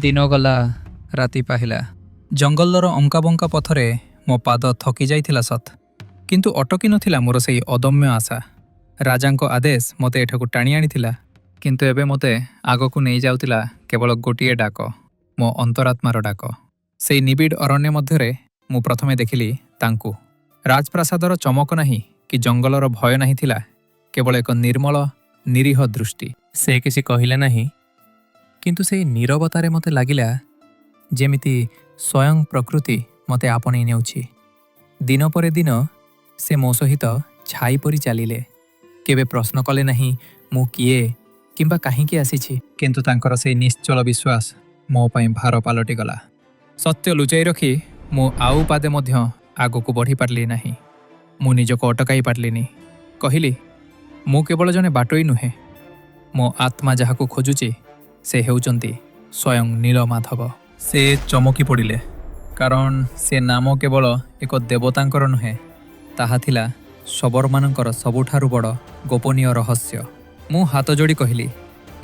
ଦିନ ଗଲା, ରାତି ପାହିଲା। ଜଙ୍ଗଲର ଅଙ୍କାବଙ୍କା ପଥରେ ମୋ ପାଦ ଥକି ଯାଇଥିଲା ସତ, କିନ୍ତୁ ଅଟକି ନଥିଲା ମୋର ସେଇ ଅଦମ୍ୟ ଆଶା। ରାଜାଙ୍କ ଆଦେଶ ମୋତେ ଏଠାକୁ ଟାଣି ଆଣିଥିଲା, କିନ୍ତୁ ଏବେ ମୋତେ ଆଗକୁ ନେଇଯାଉଥିଲା କେବଳ ଗୋଟିଏ ଡାକ, ମୋ ଅନ୍ତରାତ୍ମାର ଡାକ। ସେଇ ନିବିଡ଼ ଅରଣ୍ୟ ମଧ୍ୟରେ ମୁଁ ପ୍ରଥମେ ଦେଖିଲି ତାଙ୍କୁ। ରାଜପ୍ରାସାଦର ଚମକ ନାହିଁ କି ଜଙ୍ଗଲର ଭୟ ନାହିଁ, ଥିଲା କେବଳ ଏକ ନିର୍ମଳ, ନିରୀହ ଦୃଷ୍ଟି। ସେ କିଛି କହିଲେ ନାହିଁ, କିନ୍ତୁ ସେଇ ନୀରବତାରେ ମୋତେ ଲାଗିଲା ଯେମିତି ସ୍ୱୟଂ ପ୍ରକୃତି ମୋତେ ଆପଣେଇ ନେଉଛି। ଦିନ ପରେ ଦିନ ସେ ମୋ ସହିତ ଛାଇ ପରି ଚାଲିଲେ। କେବେ ପ୍ରଶ୍ନ କଲେ ନାହିଁ ମୁଁ କିଏ କିମ୍ବା କାହିଁକି ଆସିଛି। କିନ୍ତୁ ତାଙ୍କର ସେଇ ନିଶ୍ଚଳ ବିଶ୍ୱାସ ମୋ ପାଇଁ ଭାର ପାଲଟିଗଲା। ସତ୍ୟ ଲୁଚାଇ ରଖି ମୁଁ ଆଉ ପାଦେ ମଧ୍ୟ ଆଗକୁ ବଢ଼ିପାରିଲି ନାହିଁ। ମୁଁ ନିଜକୁ ଅଟକାଇ ପାରିଲିନି। କହିଲି, ମୁଁ କେବଳ ଜଣେ ବାଟୋଇ ନୁହେଁ। ମୋ ଆତ୍ମା ଯାହାକୁ ଖୋଜୁଛି, ସେ ହେଉଛନ୍ତି ସ୍ୱୟଂ ନୀଳମାଧବ। ସେ ଚମକି ପଡ଼ିଲେ, କାରଣ ସେ ନାମ କେବଳ ଏକ ଦେବତାଙ୍କର ନୁହେଁ, ତାହା ଥିଲା ଶବରମାନଙ୍କର ସବୁଠାରୁ ବଡ଼ ଗୋପନୀୟ ରହସ୍ୟ। ମୁଁ ହାତ ଯୋଡ଼ି କହିଲି,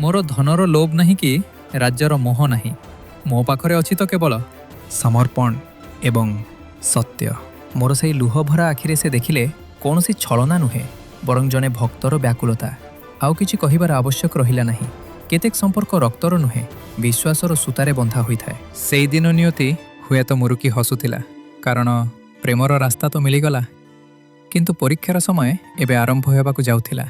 ମୋର ଧନର ଲୋଭ ନାହିଁ କି ରାଜ୍ୟର ମୋହ ନାହିଁ। ମୋ ପାଖରେ ଅଛି ତ କେବଳ ସମର୍ପଣ ଏବଂ ସତ୍ୟ। ମୋର ସେଇ ଲୁହଭରା ଆଖିରେ ସେ ଦେଖିଲେ କୌଣସି ଛଳନା ନୁହେଁ, ବରଂ ଜଣେ ଭକ୍ତର ବ୍ୟାକୁଳତା। ଆଉ କିଛି କହିବାର ଆବଶ୍ୟକ ରହିଲା ନାହିଁ। କେତେକ ସମ୍ପର୍କ ରକ୍ତର ନୁହେଁ, ବିଶ୍ୱାସର ସୂତାରେ ବନ୍ଧା ହୋଇଥାଏ। ସେଇଦିନ ନିୟତି ହୁଏତ ମୁରୁକି ହସୁଥିଲା, କାରଣ ପ୍ରେମର ରାସ୍ତା ତ ମିଳିଗଲା, କିନ୍ତୁ ପରୀକ୍ଷାର ସମୟ ଏବେ ଆରମ୍ଭ ହେବାକୁ ଯାଉଥିଲା।